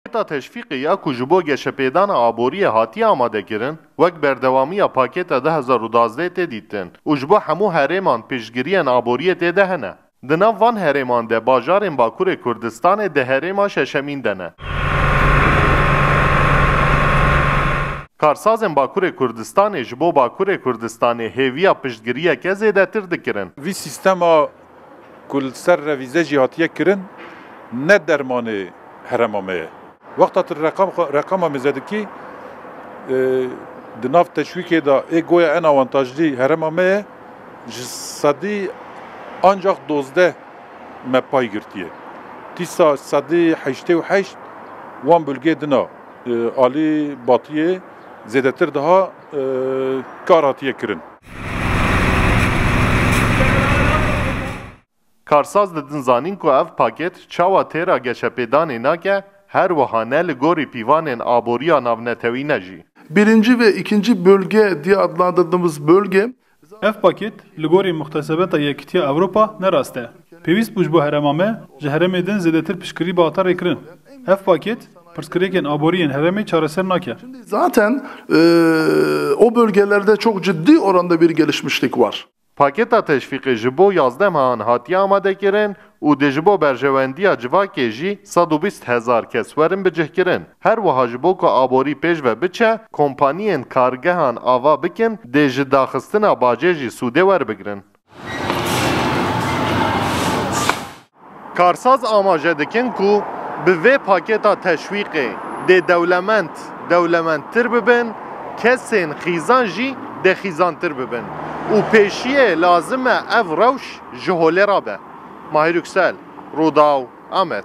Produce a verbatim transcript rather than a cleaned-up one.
Paketa teşvîqê ya ku ji bo geşepêdana aboriyê hatiye amadekirin, wek berdewamiya paketa du hezar û duwazdeh tê dîtin û ji bo hemû herêman piştgiriyên aboriyê tê de hene. Di nav van herêman de bajarên Bakurê Kurdistanê di herêma şeşemîn de ne. Karsazên Bakurê Kurdistanê ji bo Bakurê Kurdistanê hêviya piştgiriyeke zêdetir dikirin. Vî sîstema ku li ser revîze jî hatiye kirin, ne dermanê herêma me ye. Wexta tu reqam xwe, reqama mêze dikî, e, di nav teşwîkê de ê goya en awantajlî herêma me ye, ji sedî ancak dozdeh me pay girtiye. Dîsa sedî heştê û heşt wan bölgê dina, e, alî batiyê zêdetir daha, e, kar hatiye kirin. Karsaz didin zanîn ku ev paket çawa têra geşepêdanê nake, her wiha ne li gorî pîvanên aboriya navnetewî ne jî. Birinci ve ikinci bölge diye adlandırdığımız bölge Ev paket li gorî muhtesebeta Yekîtiya Ewropa ne rast e. Pêwîst bû ji bo herêma me ji herêmê din zêdetir piştgirî bihata rêkirin. Ev paket pirsgirêkên aborî yên herêmê çareser nake. Zaten, e, o bölgelerde çok ciddi oranda bir gelişmişlik var. Paketa teşvîqê ji bo yazdeh mehan hatiye amadekirin û dê ji bo berjewendiya civakê jî sed û bîst hezar kes werin bicihkirin. Her wiha ji bo ku aborî pêş ve biçe, kompaniyên kargehan ava bikin, dê ji daxistina bacê jî sûdê werbigrin. Karsaz amaje dikin ku bi vê paketa teşwîqê dê dewlemend dewlemendtir bibin, kesên xîzan jî dê xîzantir bibin û pêşiyê lazim e ev rewş ji holê rabe. Mahir Yüksel, Rûdaw, Amed.